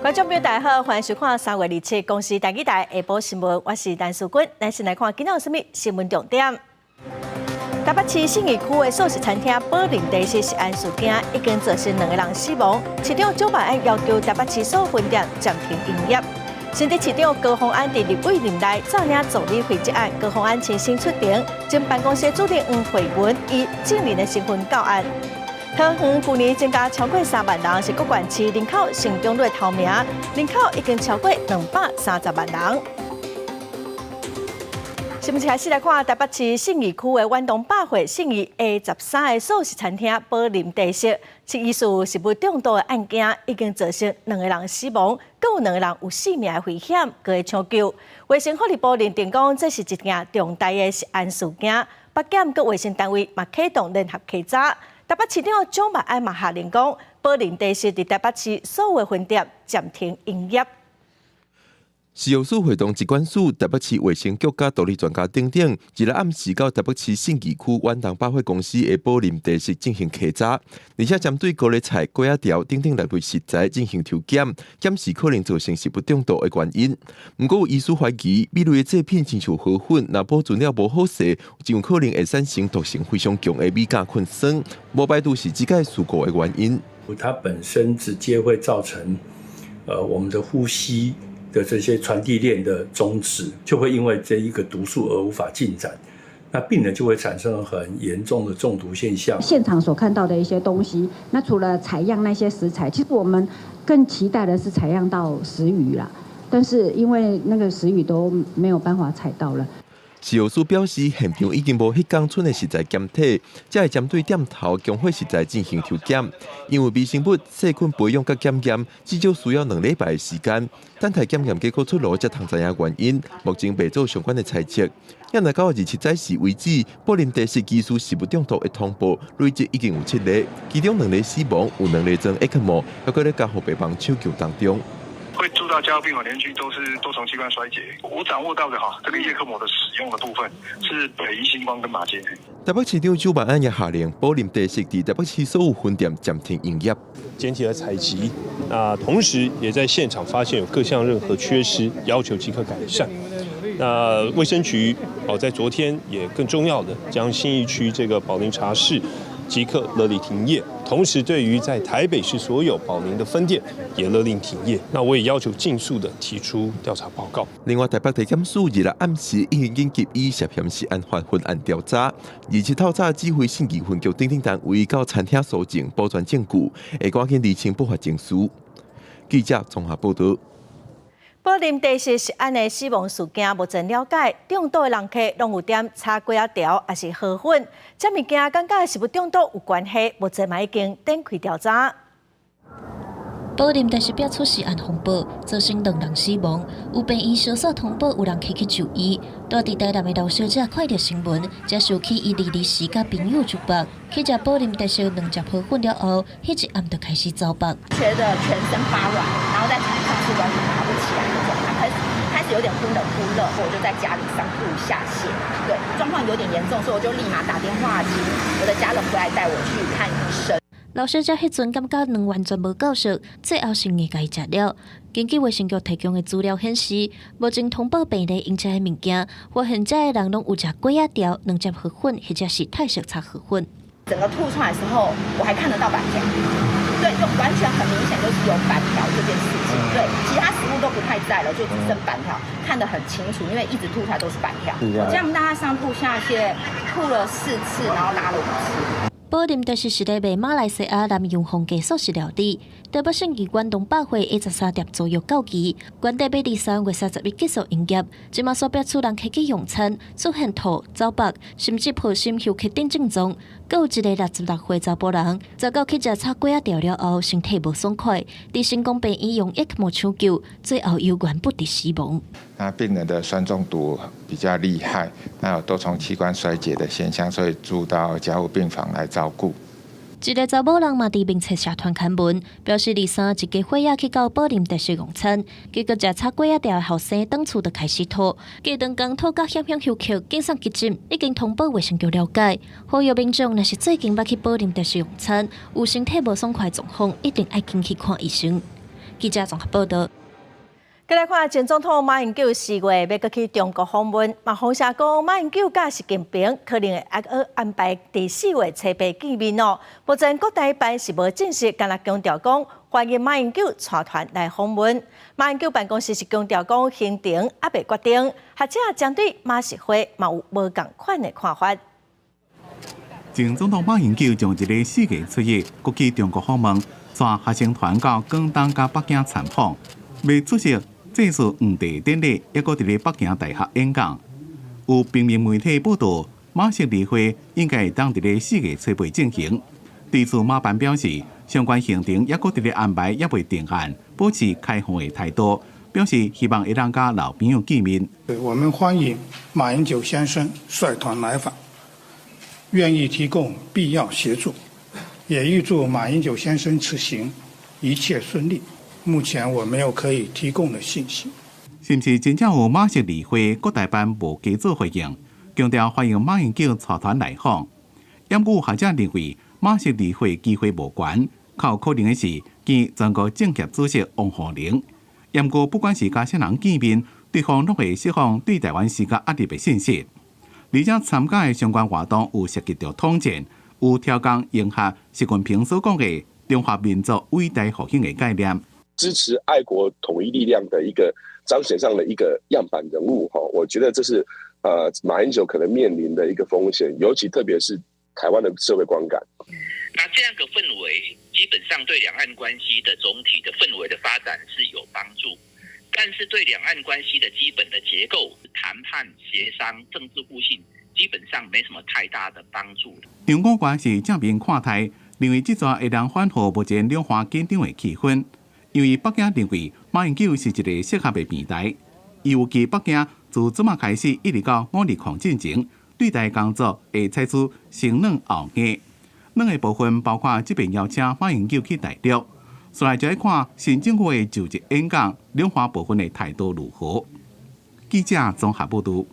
觀眾朋友大家好，歡迎收看3月27公視台語台下晡新聞，我是陳淑君。咱先來看今仔有啥物新聞重點。台北市信義區的素食餐廳寶林茶室食安事件已經造成兩个人死亡，市長蔣萬安要求台北市所有分店暫停營業。新竹市長高虹安佇立委任內詐領助理費一案，高虹安親身出庭，前辦公室主任黃惠文以證人的身份到案。桃園舊年增加超過3萬人，是各縣市人口成長率頭名，人口已經超過230萬人。新聞開始來看台北市信義區的遠東百貨信義 A13的素食餐廳寶林茶室，是疑似食物中毒的案件，已經造成兩个人死亡，閣有兩个人有性命的危險，閣咧搶救。衛生福利部認定講，這是一件重大的食安事件，北檢佮衛生單位嘛啟動聯合稽查。台北市長蔣萬安嘛下令講，寶林茶室佇台北市所有的分店暫停營業。食藥署會同疾管署、台北市衛生局佮獨立專家等等，26暗時到台北市信義區遠東百貨公司的寶林茶室進行稽查，而且針對高麗菜、粿仔條等等六類食材進行抽檢，檢視可能造成食物中毒的原因。毋過有醫師懷疑，米類的製品親像河粉，若保存了無好勢，就有可能會產生毒性非常強的米甲菌酸，無排除是這個事故的原因。它本身直接會造成，我們的呼吸的這些傳遞鏈的終止，就會因為這一個毒素而無法進展，那病人就會產生很嚴重的中毒現象。現場所看到的一些東西，那除了採樣那些食材，其實我們更期待的是採樣到食魚啦，但是因為那個食魚都沒有辦法採到了。食藥署表示，現場已經無彼工賰的食材檢體，才會針對店頭供貨食材進行抽檢。因為微生物細菌培養佮檢驗，至少需要2禮拜的時間。等待檢驗結果出爐，才通知影原因。目前未做相關的猜測。來到27早時為止，寶林茶室疑似食物中毒的通報累計已經有七例，其中兩例死亡，有兩例裝 ECMO，猶閣咧加護病房搶救當中。會住到加護病房連續都是多重器官衰竭。我掌握到的哈，這個葉克膜的使用的部分是北醫新光跟馬偕。台北市長蔣萬安也下令，寶林茶室佇台北市所有分店暫停營業。檢體的採集，那同時也在現場發現有各項任何缺失，要求即刻改善。那衛生局哦，在昨天也更重要的將信義區這個寶林茶室即刻勒令停業，同時對於在台北市所有寶林的分店也勒令停業。那我也要求盡速的提出調查報告。另外，台北地檢署26暗時已經緊急以涉嫌食安法分案調查，27透早指揮信義分局等等單位到餐廳搜證保全證據，會趕緊釐清不法證據。記者綜合報導。寶林茶室食安的死亡事件，目前了解，中毒的人客攏有點炒粿仔條，抑是河粉，這物件敢佮食物中毒有關係，目前嘛已經展開調查。寶林茶室爆出食安風波，造成兩人死亡。有病院小數通報有人客去就醫，住佇台南的劉小姐看著新聞，才想起伊22時佮朋友出北去食寶林茶室兩隻河粉了後，彼一暗就開始走腹，覺得全身發軟，然後在床上是完全爬不起來的狀態，開始有點忽冷忽熱，我就在家裡上吐下瀉，對，狀況有點嚴重，所以我就立馬打電話請我的家人回來帶我去看醫生。劉小姐彼陣感覺卵完全無夠熟，最後是硬共伊食了。根據衛生局提供的資料顯示，目前通報病例飲食的物件，發現這的人攏有食粿仔條、兩隻河粉，或者是泰式炒河粉。整個吐出來的時候，我還看得到板條，對，就完全很明顯就是有板條這件事情。對，其他食物都不太在了，就只剩板條，看得很清楚，因為一直吐出來都是板條。我這樣大概上吐下瀉，吐了4次，然後拉了5次。寶林茶室是咧賣馬來西亞南洋風格素食料理。台北信義遠東百貨 A13店租約到期，原定欲佇3月31結束營業。這馬煞爆出人客去用餐，出現吐、走腹，甚至破心休克等症狀。閣有一个66歲查埔人，19去食炒粿仔條了後，身體無爽快，佇成功病院用 ECMO 搶救，最後猶原不治死亡。那病人的酸中毒比較厲害，那有多重器官衰竭的現象，所以住到加護病房來照顧。一个查某人嘛佇面冊社團刊文，表示23一家伙仔去到寶林茶室用餐，結果食炒粿仔條的後生轉厝就開始吐，過兩工吐甲險險休克，緊送急診，已經通報衛生局了解。呼籲民眾若是最近捌去寶林茶室用餐，有身體無爽快狀況，一定愛緊去看醫生。記者綜合報道。過來看前總統馬英九4月欲閣去中國訪問，嘛風聲講馬英九佮習近平可能會安排佇4月初八見面哦。目前國台辦是無證實，干焦強調講歡迎馬英九帶團來訪問。馬英九辦公室是強調講行程猶未決定，學者針對馬習會嘛有無仝款的看法。前總統馬英九將佇咧4月初一閣去中國訪問，帶學生團到廣東佮北京參訪，欲出席祭祀黃帝典禮，抑閣佇咧北京大學演講。有平面媒體報導，馬習例會應該會當佇咧4月初八進行。對此，馬辦表示，相關行程抑閣佇咧安排，猶未定案，保持開放的態度，表示希望會當佮老朋友見面。我們歡迎馬英九先生率團來訪，願意提供必要協助，也預祝馬英九先生此行一切順利。目前我沒有可以提供的信息。是毋是真正有馬習例會？國台辦無加做回應，強調歡迎馬英九帶團來訪。毋過學者認為馬習例會機會無懸，較有可能的是見全國政協主席王滬寧。毋過不管是佮啥人見面，對方攏會釋放對台灣施加壓力的信息。而且參加的相關活動有涉及著統戰，有挑工迎合習近平所講的中華民族偉大復興的概念。支持愛國統一力量的一個彰顯上的一個樣板人物，哈，我覺得這是馬英九可能面臨的一個風險，尤其特別是台灣的社會觀感。那這樣個氛圍，基本上對兩岸關係的總體的氛圍的發展是有幫助，但是對兩岸關係的基本的結構、談判、協商、政治互信，基本上沒什麼太大的幫助。張國關是正面看待，認為這逝會當緩和目前兩岸緊張的氣氛。因為北京認為馬英九是一個適合的平台，伊預計北京自這馬開始一直到520進前，對台工作會採取先軟後硬。軟的部分包括這擺邀請馬英九去大陸，所以就愛看新政府的就職演講，兩岸部分的態度如何。記者綜合報導。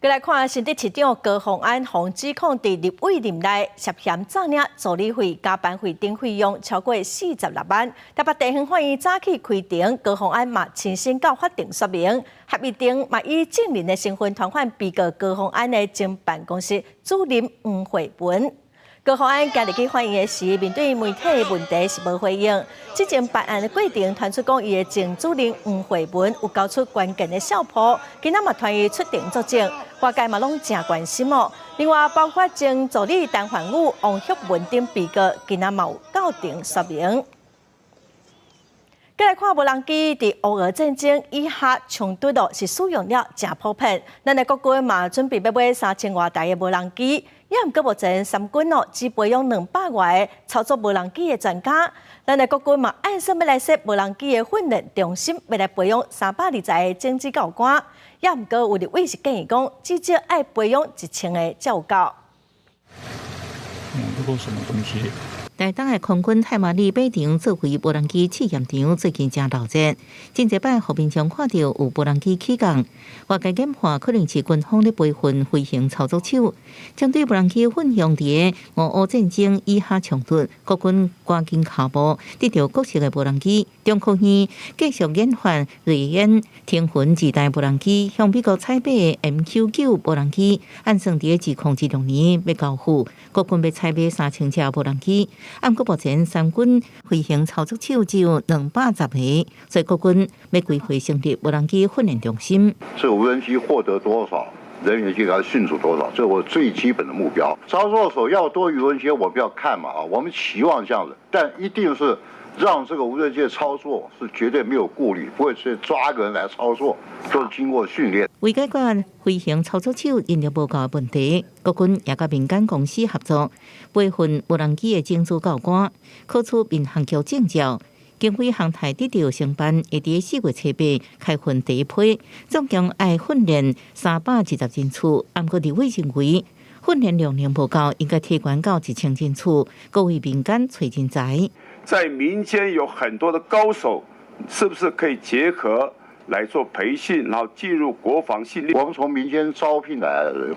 過來看新竹市長高虹安，予指控佇立委任內涉嫌詐領助理費、加班費等費用超過46萬。台北地方法院早起開庭，高虹安嘛親身到法庭說明，合議庭嘛以證人的身份傳喚被告高虹安的前辦公室主任黃惠文。高虹安今日去法院的時，面對媒體的問題是無回應。之前辦案的過程傳出講，伊的前主任黃惠文有交出關鍵的証拠，今仔嘛傳伊出庭作證，外界嘛攏誠關心哦。另外，包括前助理陳煥宇、王旭文等被告，今仔嘛有到庭說明。過來看無人機佇烏俄戰爭以哈衝突咯，是使用了誠普遍。咱的國軍嘛準備欲買3000外台的無人機，也毋過目前三軍哦只培養200外個操作無人機的專家。咱的國軍嘛按算欲來設無人機的訓練中心，欲來培養320個種子教官。也毋過有立委是建議講，至少愛培養1000個才有夠。這個什麼東西？台東的空軍太麻里靶場作為無人機試驗場，最近誠鬧熱。真濟擺予民眾看著有無人機起降，外界研判可能是軍方咧培訓飛行操作手。針對無人機運用佇個俄烏戰爭以哈衝突，國軍趕緊跤步，得著各式的無人機。中科院繼續研發睿雁騰雲二代無人機，向美國採買的 MQ-9無人機，按算佇2026年欲交付。國軍欲採買3000架無人機。按過目前三軍飛行操作手只有210個，所以國軍欲規劃成立無人機訓練中心。這無人機獲得多少人員就給他訓出多少，這是我最基本的目標。操作手要多於無人機，我們要看嘛啊，我們期望這樣子，但一定是讓這個無人機操作是絕對沒有顧慮，不會去抓個人來操作，都是經過訓練。為解決飛行操作手人力無夠的問題，國軍也佮民間公司合作，培訓無人機的種子教官，考取民航局證照。經飛航太得著承辦，會佇4月初八開訓第一批，總共愛訓練320人次。毋過立委認為訓練量能無夠，應該提懸到1000人次，閣為民間揣人才。在民間有很多的高手，是不是可以結合來做培訓，然後進入國防訓練？我們從民間招聘來的人，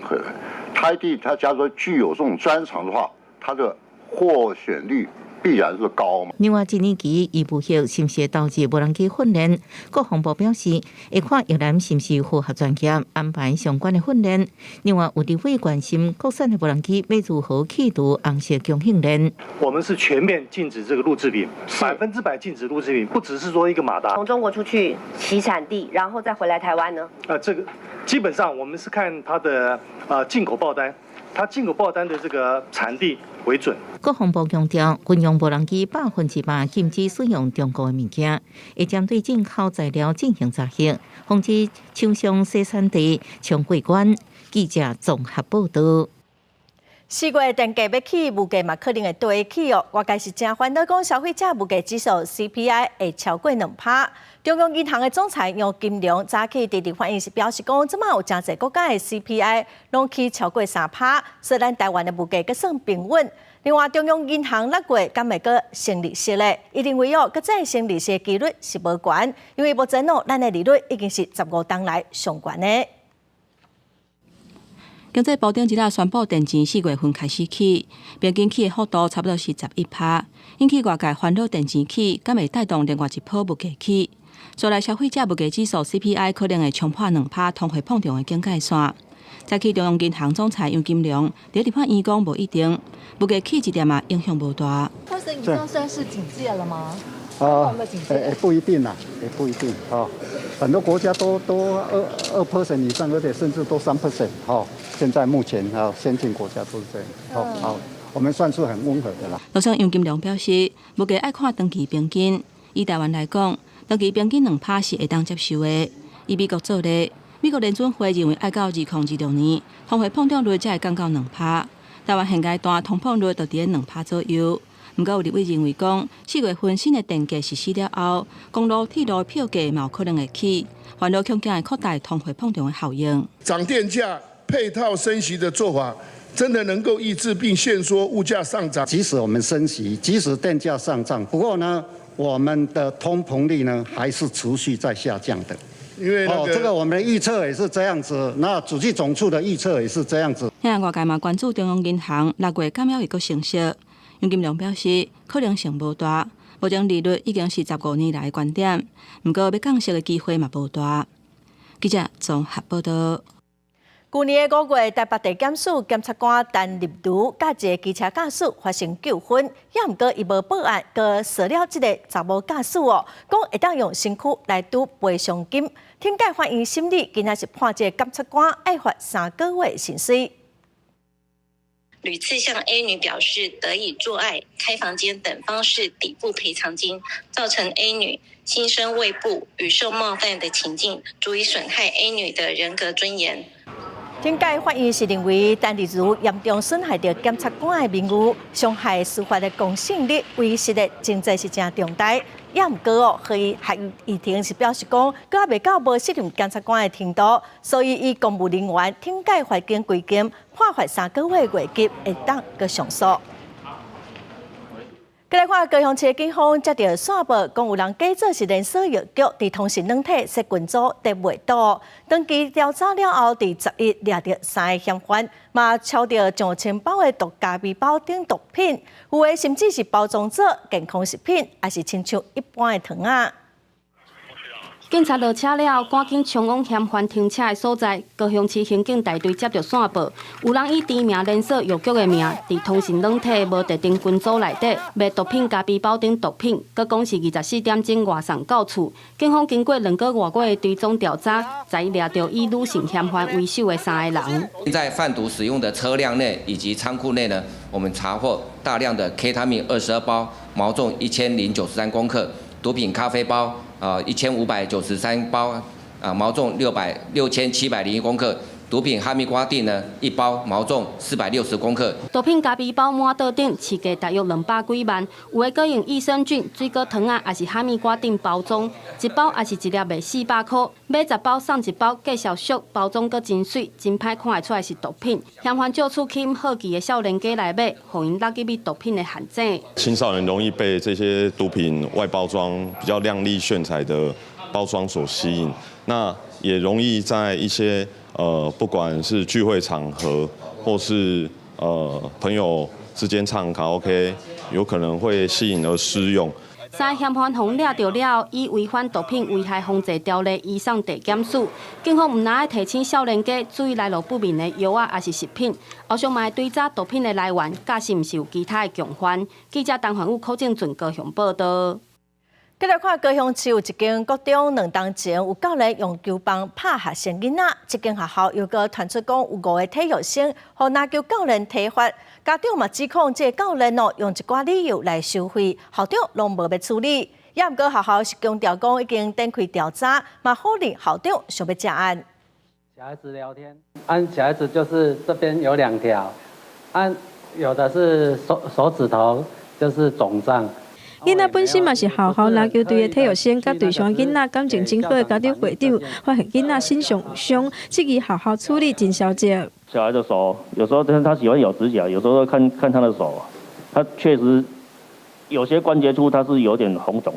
他一定他假如說具有這種專長的話，他的獲選率必然是高嘛。另外，一年期伊部協是毋是導致無人機訓練？國防部表示，會看役男是毋是符合專業，安排相關的訓練。另外，有立委關心國產的無人機欲如何去除紅色供應鏈。我們是全面禁止這個錄製品，100%禁止錄製品，不只是說一個馬達。從中國出去起產地，然後再回來台灣呢？這個基本上我們是看它的進口報單，它進口報單的這個產地為準。國防部強調，軍用無人機100%禁止使用中國的物件，會針對進口材料進行查核，防止廠商洗產地衝過關。記者綜合報道。 4月電價欲起，物價嘛可能會綴起哦。外界是誠煩惱講，消費者物價指數 CPI 會超過2%。中央銀行的總裁楊金龍早起佇立法院是表示講，這馬有誠濟國家的 CPI 攏起超過3%，所以咱台灣的物價閣算平穩。另外，中央銀行6月敢會閣升利息咧？伊認為哦，閣再升利息的幾率是無懸，因為目前哦，咱的利率已經是15冬來上懸的。經濟部長這下宣布，電錢4月份開始起，平均起的幅度差不多是11%，引起外界煩惱電錢起，敢會帶動另外一波物價起？所來消費者物價指數 CPI 可能會衝破2%通貨膨脹的警戒線。早起中央銀行總裁楊金龍佇立法院講，無一定，物價起一點嘛，影響無大。 percent 以上算是警戒了嗎？啊，不一定啦，也不一定，哈，很多國家都2% 以上，而且甚至都3%，哈，現在目前啊，先進國家都是這樣，好，好，我們算是很溫和的啦。路上楊金龍表示，物價愛看長期平均，以台灣來講，長期平均2%是會當接受的。以美國做例，美國聯準會認為愛到2026年，通貨膨脹率才會降到2%，台灣現階段通膨率就佇咧2%左右。毋過有立委認為講，4月份新的電價實施了後，公路、鐵路票價嘛有可能會起，煩惱恐驚會擴大通貨膨脹的效應。漲電價配套升息的做法，真的能夠抑制並限縮物價上漲？即使我們升息，即使電價上漲，不過呢，我們的通膨率呢，還是持續在下降的。因為哦，這個我們的預測也是這樣子，那主計總處的預測也是這樣子。現在外界嘛關注中央銀行6月敢猶會閣升息。楊金龍表示，可能性無大，目前利率已經是15年來的懸點，毋過欲降息的機會嘛無大。記者綜合報道。舊年的5月，台北地檢署檢察官陳立如佮一个機車駕駛發生糾紛，也毋過伊無報案，閣騷擾這个查某駕駛哦，講會當用身軀來拄賠償金。天界法院審理，今仔是判這個檢察官愛罰3個月薪水。屢次向 A 女表示得以做愛、開房間等方式抵付賠償金，造成 A 女心生畏怖與受冒犯的情境，足以損害 A 女的人格尊嚴。天界法院是認為陳立如嚴重損害著檢察官的名譽，傷害司法的公信力，違實的情節是誠重大。也毋過哦，合議庭是表示講，閣猶未到無適任檢察官的程度，所以以公務人員懲戒罰金規定判罰3個月月給，會當閣上訴。閣來看高雄市警方接著線報，講有人假做是連鎖藥局，佇通訊軟體設群組佇賣毒。長期調查了後，佇11掠著三个嫌犯，嘛抄著上千包的毒咖啡包等毒品，有的甚至是包裝做健康食品，抑是親像一般的糖仔。警察落車了後，趕緊衝往嫌犯停車的所在。高雄市刑警大隊接著線報，有人以知名連鎖藥局的名，佇通訊軟體無特定群組內底賣毒品、咖啡包等毒品，閣講是24點鐘外送到厝。警方經過2個外月的追蹤調查，才掠著以女性嫌犯為首的三个人。在販毒使用的車輛內以及倉庫內呢，我們查獲大量的 K 他命22包，毛重1093公克，毒品咖啡包。1593包，啊，毛重6701公克，毒品哈密瓜锭呢一包，毛重460公克。毒品咖啡包滿桌頂，市價大約200幾萬，有的閣用益生菌、水果糖仔，抑是哈密瓜锭包裝，一包抑是一粒賣400箍，買10包送一包，價數俗，包裝閣真媠，真歹看會出來是毒品。嫌犯借此吸引好奇的少年家來買，予𪜶落入去毒品的陷阱。青少年容易被這些毒品外包裝比較亮麗炫彩的包裝所吸引，那也容易在一些不管是聚會場合，或是朋友之間唱卡拉 OK，有可能會吸引而施用。三嫌犯予掠著了，以違反毒品危害防制條例移送地檢署。警方毋但愛提醒少年家注意來路不明的藥仔抑是食品，後續嘛會追查毒品的來源，佮是毋是有其他的共犯。記者陳焕宇、柯正俊高雄報道。繼來看高雄市有一間國中兩冬前有教練用球棒拍學生囡仔，這間學校又閣傳出講有五个體育生予籃球教練體罰，家長嘛指控這个教練哦用一寡理由來收費，校長攏無欲處理。也毋過學校是強調講已經展開調查，嘛否認校長想欲食案。小孩子聊天，按小孩子就是這邊有兩條，按有的是手手指頭就是腫脹。囡仔本身嘛是學校籃球隊的體育生，佮隊上囡仔感情真好的家長會長，發現囡仔身上有傷，質疑學校處理真消極。小孩的手，有時候他喜歡咬指甲，有時候看看他的手，他確實有些關節處他是有點紅腫的。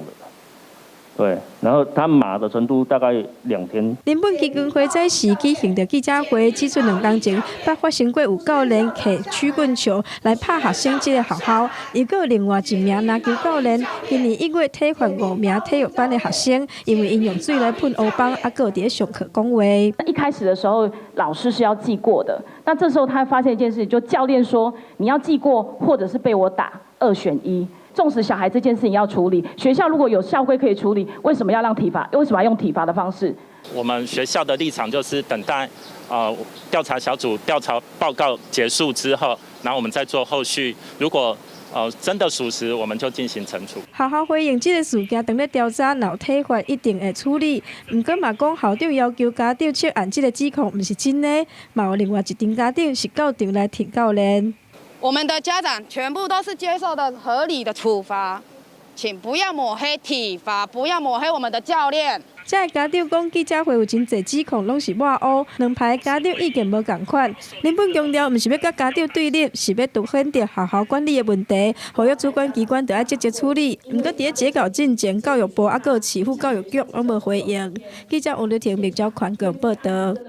對，然後他麻的程度大概2天。林本基金會在時舉行的記者會，指出兩冬前捌發生過有教練提曲棍球來拍學生這个學校，又閣有另外一名籃球教練，今年1月體罰五名體育班的學生，因為𪜶用水來噴烏枋，猶閣佇咧上課講話。一開始的時候，老師是要記過的，那這時候他發現一件事，就教練說你要記過，或者是被我打，二選一。縱使小孩這件事情要處理，學校如果有校規可以處理，為什麼要讓體罰？為什麼要用體罰的方式？我們學校的立場就是等待，調查小組調查報告結束之後，然後我們再做後續。如果真的屬實，我們就進行懲處。學校回應這个事件，當咧調查，若有體罰一定會處理。毋過嘛講校長要求家長撤案這个指控毋是真的，嘛有另外一陣家長是到場來挺教練。我們的家長全部都是接受的合理的處罰，請不要抹黑體罰，不要抹黑我們的教練。這个家長講記者會有真濟指控，攏是抹烏，兩派家長意見無仝款。林本強調，毋是欲佮家長對立，是欲凸顯著學校管理的問題，呼籲主管機關著愛積極處理。毋過佇咧截稿進前，教育部猶閣市府教育局攏無回應。記者王麗婷、麥昭權報道。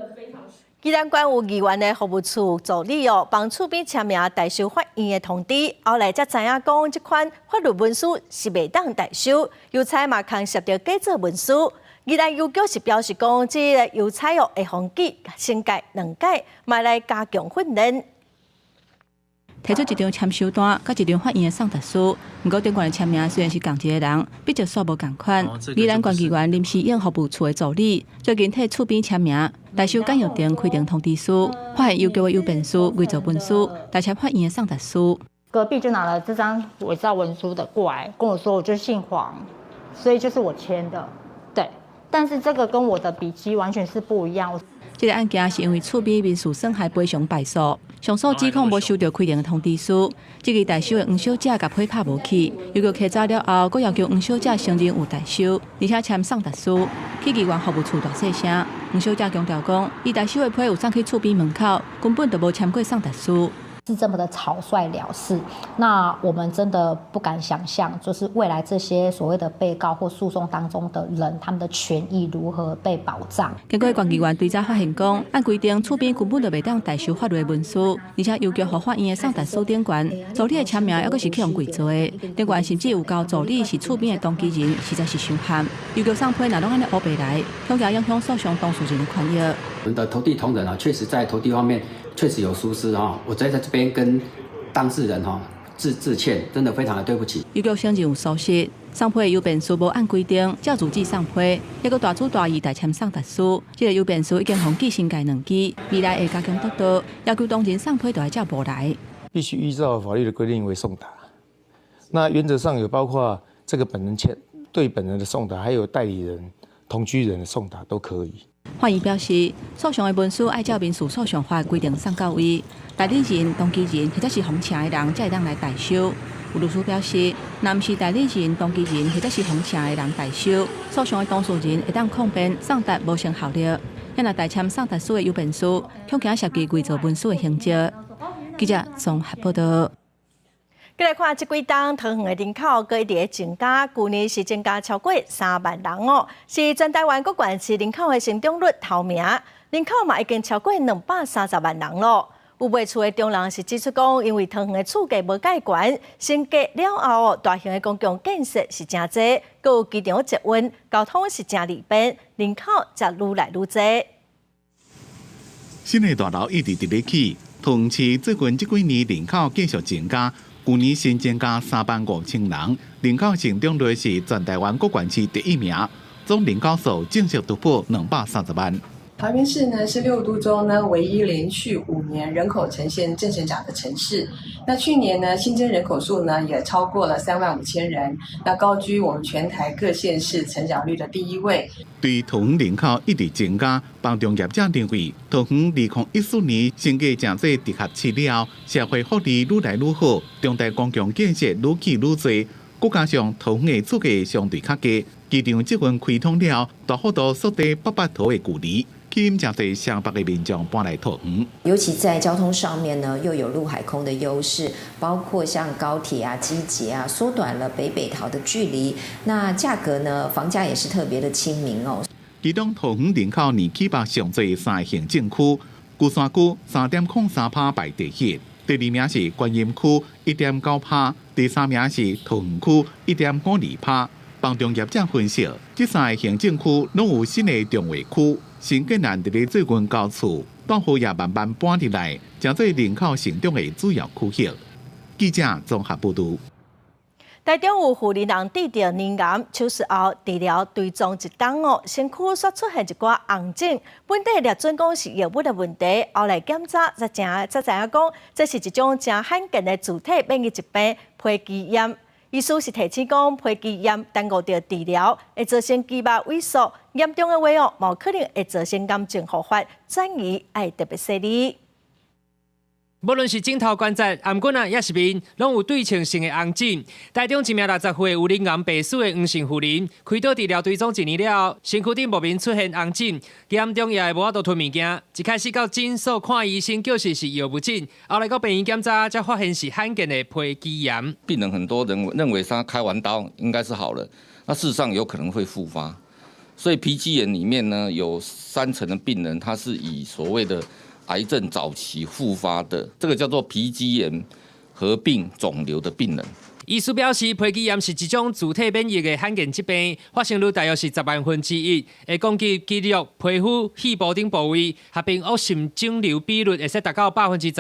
宜蘭縣有議員的服務處助理哦，幫厝邊簽名代收法院的通知，後來才知影講，這款法律文書是袂當代收，郵差嘛牽涉著假造文書。宜蘭郵局是表示講，這个郵差哦會予記懲戒兩屆，嘛來加強訓練。提出一張簽收單，佮一張法院的送達書。毋過頂懸的簽名雖然是仝一个人，筆跡煞無仝款。宜蘭縣議員林時勇服務處的助理最近替厝邊簽名，代收簡約庭開庭通知書，發現郵局的郵便書偽造文書，代簽法院的送達書。隔壁就拿了這張偽造文書的過來，跟我說我就姓黃，所以就是我簽的，對。但是這個跟我的筆跡完全是不一樣。這个案件是因為厝邊民事損害賠償敗訴，上訴指控無收著開庭的通知書，這个代收的黃小姐共批拍無去，郵局查查了後，閣要求黃小姐承認有代收，而且簽送達書，去議員服務處大細聲。黃小姐強調講，伊代收的批有送去厝邊門口，根本就無簽過送達書。是這麼的草率了事，那我們真的不敢想象，就是未來這些所謂的被告或訴訟當中的人，他們的權益如何被保障？經過縣議員追查發現，講按規定，厝邊根本就袂當代收法律的文書，而且郵局予法院的送達書頂懸，助理的簽名猶閣是去予偽造的，頂懸甚至有交助理是厝邊的當事人，實在是傷譀。郵局送批若攏按呢烏白來，恐驚影響訴訟當事人的權益。我們的投遞同仁啊，確實在投遞方面確實有疏失哈，我再在這邊跟當事人哈致致歉，真的非常的對不起。郵局承認有疏失，送批的郵便書無按規定照字紙送批，抑閣大主大意代簽送達書，這个郵便書已經予記懲戒兩支，未來會加強督導，要求當事人送批就愛照簿來。必須依照法律的規定為送達。那原則上有包括這個本人簽對本人的送達，還有代理人、同居人的送達都可以。法院表示，訴訟的文書愛照民事訴訟法規定送到位，代理人、當事人或者是予請的人才會當來代收。有律師表示，若毋是代理人、當事人或者是予請的人代收，訴訟的當事人會當抗辯送達無成效力。若代簽送達書的郵便書，恐驚涉及偽造文書的形跡。記者綜合報道。繼來看這幾冬桃園的人口閣一直咧增加，舊年是增加超過3萬人哦，是全台灣各縣市人口的成長率頭名，人口嘛已經超過230萬人咯。有賣厝的中人是指出講，因為桃園的厝價無蓋懸，升格了後，大型的公共建設是誠濟，閣有機場捷運，交通是誠利便，人口則愈來愈濟。新的大樓一直佇咧起，桃園市最近這幾年人口繼續增加，舊年新增加3萬5千人，人口成長率是全台灣各縣市第一名，總人口數正式突破230萬。桃園市呢是六都中呢唯一連續5年人口呈現正成長的城市。那去年呢新增人口數呢也超過了3萬5千人，那高居我們全台各縣市成長率的第一位。對桃園人口一直增加，房仲業者認為，桃園2014年升格成做直轄市了後，社會福利愈來愈好，重大公共建設愈起愈濟，閣加上桃園的厝價相對較低，機場捷運開通了，大幅度縮短北北桃的距離。吸引誠濟雙北的民眾搬來桃園。尤其在交通上面呢，又有陸海空的優勢，包括像高鐵啊、機捷啊，縮短了北北桃的距離。那價格呢，房價也是特別的親民哦。其中桃園人口年起北上濟三個行政區，龜山區3.03%排第一，第二名是觀音區1.9%，第三名是桃園區1.52%。房仲業者分析，這三個行政區攏有新的重劃區。新建案佇咧最近交厝，大戶也慢慢搬入來，成做人口成長的主要區域。記者綜合報導。台中有婦人得著乳癌手術後治療追蹤一冬哦，身軀煞出現一寡紅疹，本底列準講是藥物的問題，後來檢查才知影講，這是一種誠罕見的自體免疫疾病——皮肌炎。醫師是提醒講，皮肌炎耽誤著治療，會造成肌肉萎縮，嚴重的話哦，嘛可能會造成癌症復發，轉移愛特別細膩。無論是枕頭關節、頷頸啊，抑是面，攏有對稱性的紅疹。台中一名60歲有乳癌病史的黃姓婦人，開刀治療追蹤一年了後，身軀頂莫名出現紅疹，嚴重也會無法度吞物件。一開始到診所看醫生，叫是是藥物疹，後來到病院檢查，才發現是罕見的皮肌炎。病人很多人認為他開完刀應該是好了，那事實上有可能會復發。所以皮肌炎裡面呢，有3成的病人，他是以所謂的癌症早期復發的，這個叫做皮肌炎合併腫瘤的病人。醫師表示，皮肌炎是一種自體免疫的罕見疾病，發生率大約是10萬分之一，會攻擊肌肉、皮膚、肺部等部位，合併惡性腫瘤比率會使達到15%至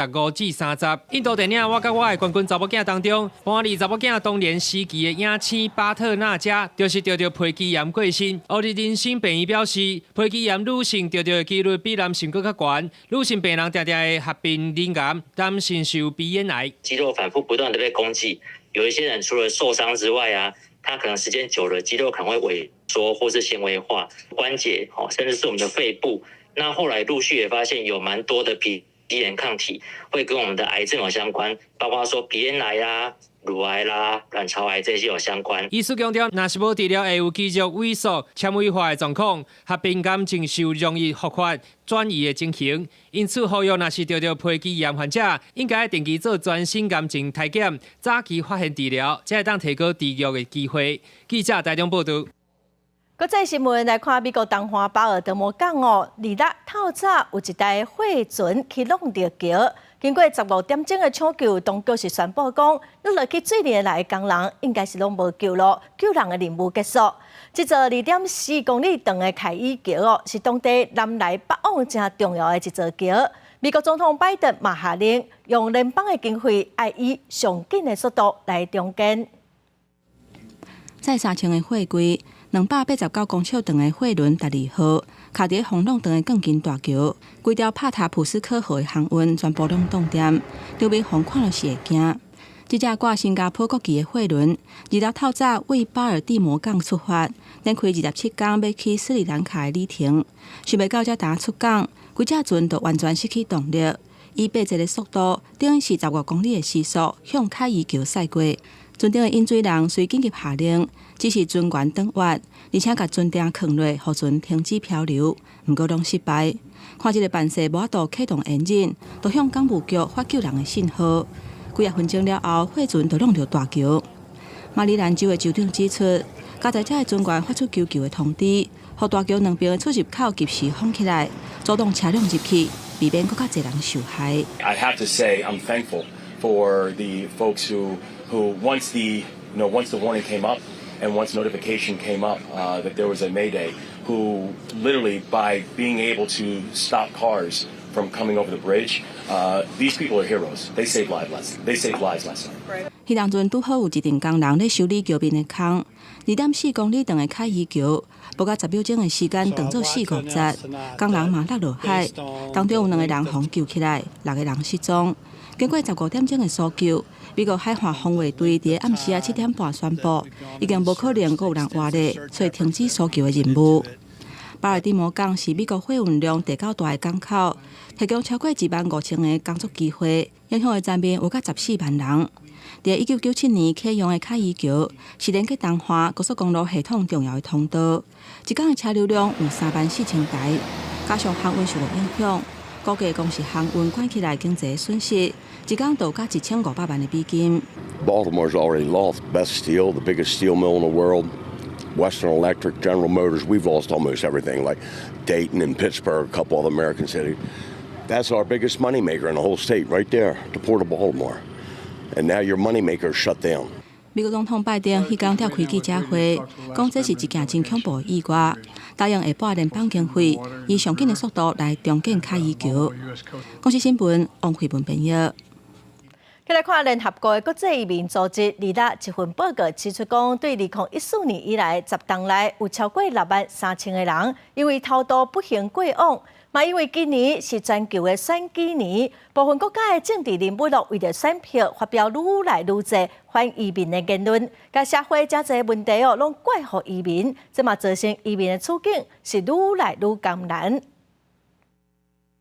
30%。印度電影《我佮我的冠軍查某囝》當中，扮演查某囝童年時期的影星巴特納加，就是得著皮肌炎過身。烏日人生病院表示，皮肌炎女性得著的幾率比男性閣較懸，女性病人定定會合併乳癌，男性是有鼻咽癌。肌肉反覆不斷的被攻擊。有一些人除了受傷之外啊，他可能時間久了，肌肉可能會萎縮或是纖維化，關節哦，甚至是我們的肺部。那後來陸續也發現有蠻多的皮肌炎抗體會跟我們的癌症有相關，包括說鼻咽癌啊、乳癌啦、卵巢癌這些有相關。醫師強調，若是無治療，會有肌肉萎縮、纖維化的狀況，合併癌症受容易復發、轉移的情形。因此，呼籲若是得著皮肌炎患者，應該定期做全身癌症篩檢，早期發現治療，才會當提高治癒的機會。記者台中報導。國際新聞來看，美國東岸巴爾的摩港哦，二六透早有一台貨船去挵著橋，經過15點鐘的搶救，當局是宣布講，落落去水裡的內工人應該是攏無救咯，救人的任務結束。這座2.4公里長的凱爾橋哦，是當地南來北往誠重要的一座橋。美國總統拜登嘛下令，用聯邦的經費，愛以上緊的速度來重建。載3000個貨櫃，289公尺長的貨輪十二號，卡佇風浪長的鋼筋大橋，規條帕塔普斯科河的航運全部攏凍定，場面予人看著是會驚。這隻掛新加坡國旗的貨輪，二六透早為巴爾的摩港出發，連開27工欲去斯里蘭卡的旅程，想袂到才剛出港，規隻船就完全失去動力，以八節的速度，等於是15公里的時速，向凱爾橋駛過。船頂的引水人隨緊急下令，指示船員轉彎，而且共船釘囥落，予船停止漂流。毋過攏失敗。看這个辦勢無法度啟動引擎，就向港務局發救人的信號。幾仔分鐘了後，貨船就挵著大橋。馬里蘭州的州長指出，加載者的船員發出求救的通知，予大橋兩邊的出入口及時封起來，阻擋車輛入去，避免閣較濟人受害。 I have to say I'm thankful for the folks who once the warning came up and once notification came up that there was a mayday, who literally by being able to stop cars from coming over the bridge, these people are heroes. They saved lives last night. 彼當陣拄好有一陣工人咧修理橋面的空，2.4公里長的凱伊橋，無到10秒鐘的時間斷做四五節，工人嘛落落海，當中有兩個人予救起來，六個人失蹤。經過15點鐘的搜救，美國海岸防衛隊佇暗時仔7點半宣布，已經無可能閣有人活咧，所以停止搜救的任務。巴爾的摩港是美國貨運量第九大的港口，提供超過1萬5千個工作機會，影響的層面有甲14萬人。佇1997年啟用的凱伊橋，是連接東岸高速公路系統重要的通道，一工的車流量有3萬4千台，加上航運受到影響，估計光是航運關起來經濟損失，一工就甲1500萬的美金。 Baltimore's already lost Best Steel, the biggest steel mill in the world. Western Electric, General Motors, we've lost almost everything, like Dayton and Pittsburgh, a couple of American cities. That's our biggest moneymaker in the whole state, right there, the Port of Baltimore. And now your moneymaker shut down. 美國總統拜登彼工召開記者會，講這是一件真恐怖的意外，答應會撥聯邦經費，以上緊的速度來重建凱伊橋。公視新聞王慧文編譯。繼來看聯合國的國際移民組織，二日一份報告指出，講對2014年以來十冬內有超過6萬3千個人因為偷渡不幸過往，嘛因為今年是全球的選舉年，部分國家的政治人物囉為著選票發表愈來愈濟反移民的言論，共社會誠濟問題哦，攏怪予移民，這嘛造成移民的處境是愈來愈艱難。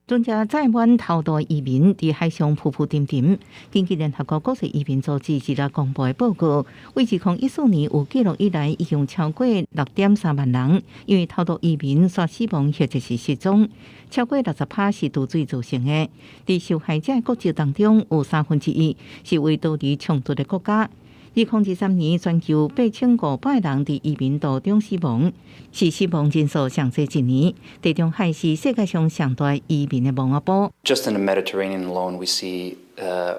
船隻載滿偷渡移民佇海上浮浮沉沉。根據聯合國國際移民組織二日公布的報告，為2014年有記錄以來，已經超過6.3萬人因為偷渡移民煞死亡或者是失蹤，超過60趴是墮水造成的。佇受害者國籍當中，有1/3是為逃離衝突的國家。2023年，全球8500人佇移民途中死亡，是死亡人數上濟一年。地中海是世界上上大移民的墓仔埔。 Just in the Mediterranean alone, we see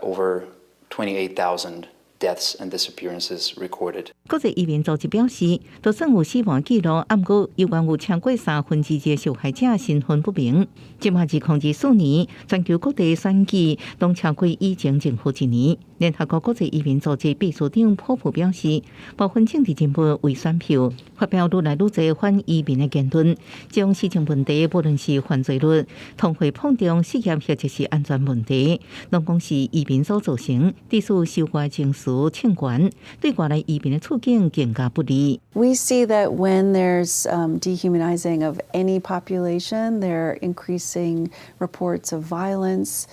over 28,000 deaths and disappearances recorded. 國際移民組織表示，就算有死亡記錄，毋過猶原有超過2/3的受害者身份不明。這馬2024年，全球各地選舉攏超過以前任何一年。聯合國國際移民組織秘書長普普表示，部分政治人物為選票，發表愈來愈濟反移民的言論，將事情問題，無論是犯罪率、通貨膨脹、失業或者是安全問題，攏講是移民所造成，致使仇外情緒衝懸，對外來移民的處境更加不利。 We see that when there's dehumanizing of any population, there are increasing reports of violence,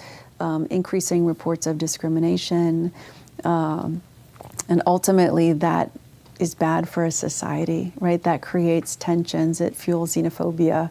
increasing reports of discrimination, and ultimately that is bad for a society, right? That creates tensions, it fuels xenophobia,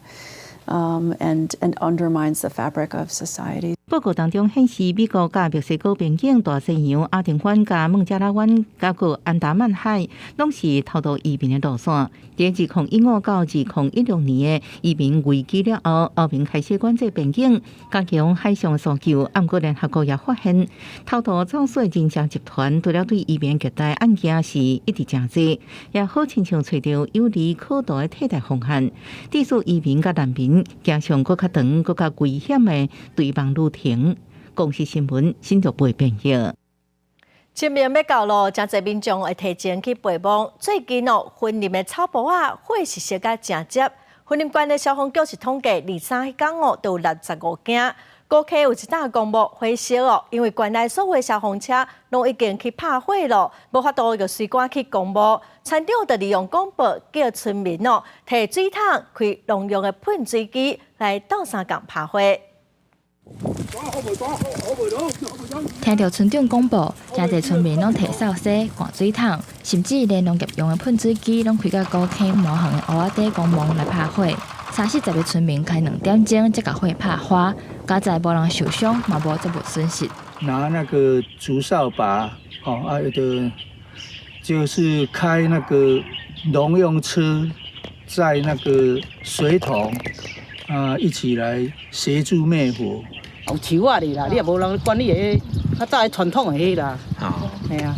and undermines the fabric of society. 報告當中顯示，美國佮墨西哥邊境、大西洋、亞丁灣佮孟加拉灣、佮閣安達曼海，攏是偷渡移民的路線。佇2015到2016年的移民危機了後，歐盟開始管制邊境，加強海上搜救。毋過聯合國也發現，偷渡走私的人蛇集團，除了對移民虐待案件是一直誠濟，也好親像揣著有利可圖的替代方案，致使移民佮難民行上閣較長、閣較危險的追夢旅程。公視新聞新竹報編譯。清明欲到囉，誠濟民眾會提前去陪墓。最近哦，雲林的草埔仔火是燒甲誠捷。雲林縣的消防局是統計，二三彼工哦，都有65件。高溪有一棟公墓火燒哦，因為縣內所有的消防車攏已經去拍火囉，無法度就隨趕去公墓。村長就利用廣播叫村民哦，提水桶開農用的噴水機來鬥相共拍火。聽著村長廣播，誠濟村民攏提掃帚、灌水桶，甚至連農業用的噴水機攏開到高坑滿園的芋仔底公墓來拍火。三四十个村民開2點鐘才共火拍花，佳哉無人受傷，嘛無財物損失。拿那個竹掃把，哦啊，有的就是開那個農用車，載那個水桶。啊，一起來協助滅火。有樹仔哩啦，你也無人管理的，較早的傳統的彼啦。係啊。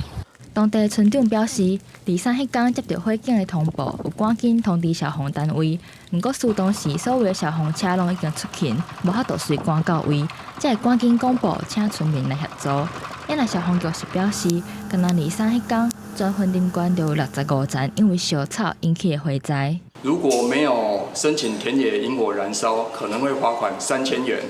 當地村長表示，二三彼工接著火警的通報，有趕緊通知消防單位。毋過事當時所有的消防車攏已經出勤，無法度隨趕到位，才會趕緊廣播請村民來協助。啊，消防局是表示，敢若二三彼工，全雲林縣就有65層因為燒草引起的火災。如果沒有申請田野營火燃燒，可能會罰款3000元。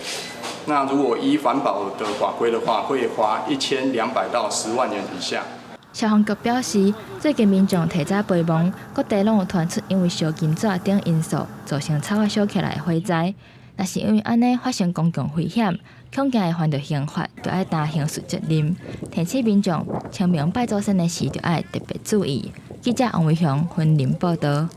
那如果依環保的法規的話，會罰1200到10萬元以下。消防局表示，最近民眾提早備忘，各地攏有傳出因為燒金紙等因素造成草仔燒起來的火災。若是因為按呢發生公共危險，恐驚會犯著刑法，就愛擔刑事責任。提醒民眾清明拜祖先的時，就愛特別注意。記者王維雄雲林報導。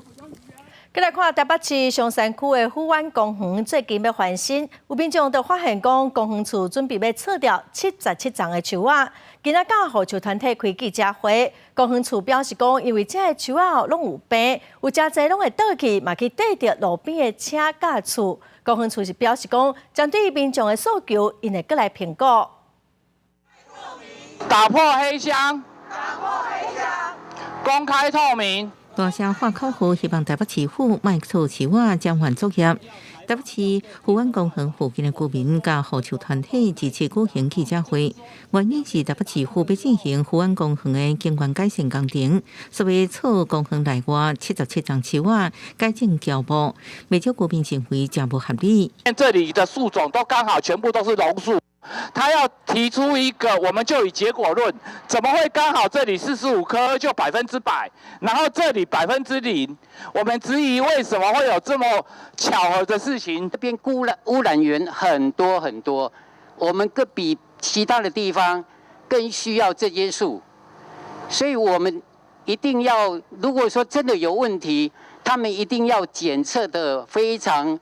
閣來看台北市松山區的虎灣公園最近欲翻新，有民眾就發現講公園處準備欲鋤掉77叢的樹仔。今仔佮護樹團體開記者會，公園處表示講，因為這个樹仔攏有病，有誠濟攏會倒去，嘛去硩著路邊的車佮厝。公園處是表示講，針對民眾的訴求，𪜶會閣來評估。打破黑箱，打破黑箱，公開透明。大聲喊口號，希望台北市府莫鋤樹仔暫緩作業。台北市虎灣公園附近的居民佮護樹團體這次舉行記者會，原因是台北市府欲進行虎灣公園的景觀改善工程，所以鋤公園內外77叢樹仔改種喬木，袂少居民認為誠無合理。這裡的樹種都剛好全部都是榕樹。他要提出一個，我們就以結果論，怎麼會剛好這裡45棵就100%，然後這裡0%？我們質疑為什麼會有這麼巧合的事情？這邊污染源很多很多，我們更比其他的地方更需要這些樹，所以我們一定要，如果說真的有問題，他們一定要檢測得非常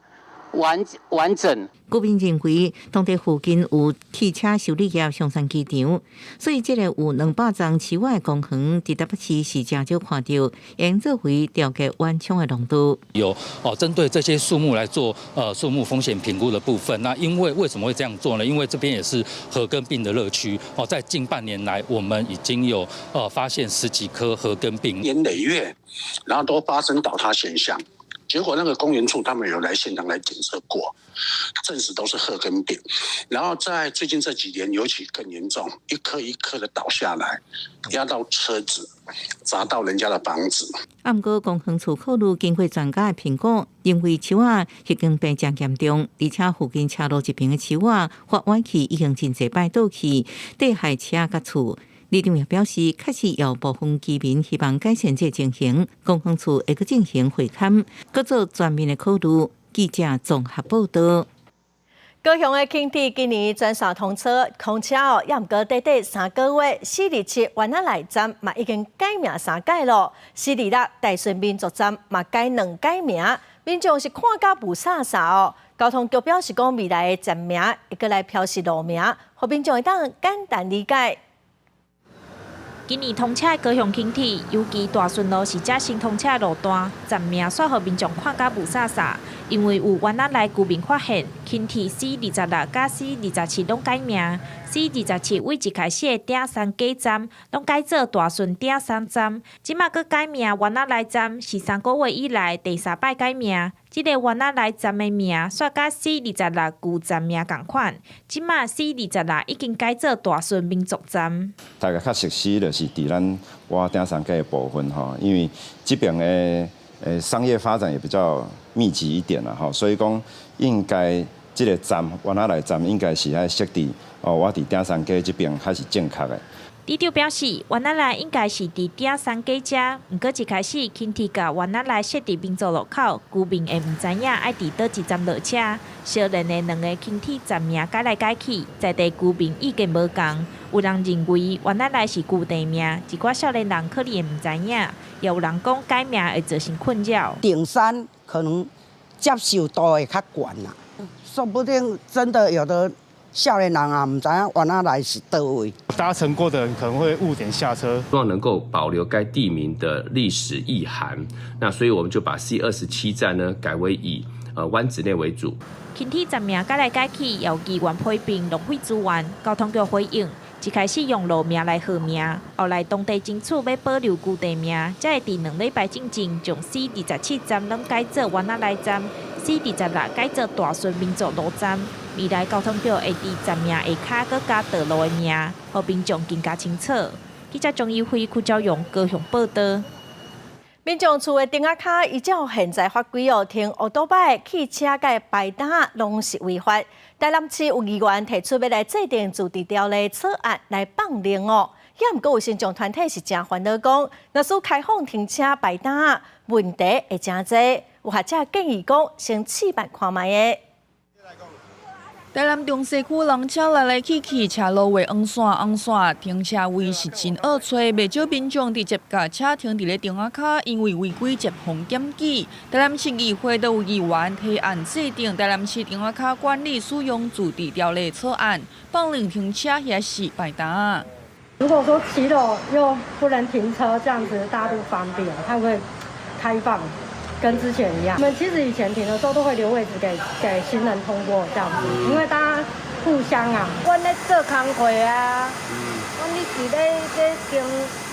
完整。居民認為，當地附近有汽車修理業松山機場，所以這個有200叢樹仔的公園，佇台北市是誠少看著，應作為調節緩衝的廊道。有哦，針對這些樹木來做樹木風險評估的部分。那因為為什麼會這樣做呢？因為這邊也是褐根病的熱區哦，在近半年來，我們已經有發現十幾棵褐根病。年累月，然後都發生倒塌現象。結果那個公園處他們有來現場來檢測過，證實都是褐根病。然後在最近這幾年尤其更嚴重，一棵一棵的倒下來，壓到車子，砸到人家的房子。啊，毋過公園處考慮經過專家的評估，認為樹仔已經病誠嚴重，而且附近車路一邊的樹仔發歪去已經真濟擺倒去，硩害車佮厝。里長也表示，確實有部分居民希望改善這情形，公園處會閣進行會勘，閣做全面的考慮。記者綜合報導。高雄的輕鐵今年全線通車，通車哦，猶毋過短短3個月，C27灣仔內站嘛已經改名三改囉，C26大順民族站嘛改兩改名，民眾是看甲霧煞煞哦。交通局表示講，未來的站名會閣來標示路名，予民眾會當簡單理解。今年通車的高雄輕鐵，尤其大順路是遮新通車的路段，站名煞予民眾看甲霧煞煞。因為有灣仔內居民發現，輕鐵 C26佮 C27攏改名，C27為一開始的鼎山街站，攏改做大順鼎山站，這馬閣改名灣仔內站，是3個月以來第三擺改名。這个灣仔內站的名煞佮 C26舊站名仝款，這馬 C26已經改做大順民族站。大家較熟悉就是佇咱倚鼎山街的部分吼，因為這邊的商業發展也比較密集一點啦吼，所以講應該這个站灣仔內站應該是愛設佇哦，倚佇鼎山街這邊較是正確的。里長表示，灣仔內應該是佇鼎山街遮，毋過一開始輕鐵共灣仔內設佇民族路口，居民會毋知影愛佇佗一站落車。相連的兩个輕鐵站名改來改去，在地居民意見無仝。有人認為灣仔內是舊地名，一寡少年人可能會毋知影，也有人講改名會造成困擾。鼎山可能接受度會較懸啦，說不定真的有的少年人也毋知影灣仔內是佗位。搭乘過的人可能會誤點下車。希望能夠保留該地名的歷史意涵，那所以我們就把 C 27站呢改為以灣子內為主。輕鐵站名改來改去，有議員批評浪費資源。交通局回應，一開始用路名來號名，後來當地爭取欲保留舊地名，才會佇2禮拜進前將 C 27站攏改做灣仔內站，C 26改做大順民族路站。未來交通局會佇站名下跤閣加道路的名，予民眾更加清楚。記者張怡輝、柯昭勇高雄報導。民眾厝的燈仔跤依照現在法規哦，停歐多擺、汽車佮牌單攏是違法。台南市有議員提出欲來制定自治條例草案來放令哦，也毋過有身障團體是誠煩惱講，若是開放停車排擔，問題會誠濟。有學者建議講，先試辦看覓的。台南中西區人車來來去去，車路畫黃線紅線，停車位是真惡揣，袂少民眾直接共車停佇咧燈仔跤，因為違規接予檢舉。台南市議會都有議員提案制定台南市燈仔跤管理使用自治條例草案，放任停車抑是排擔。如果說騎樓又不能停車，這樣子大家不方便，它會開放。跟之前一樣，我們其實以前停的時候都會留位置給行人通過，這樣子，因為大家互相啊。阮咧做工課啊，阮你是咧咧經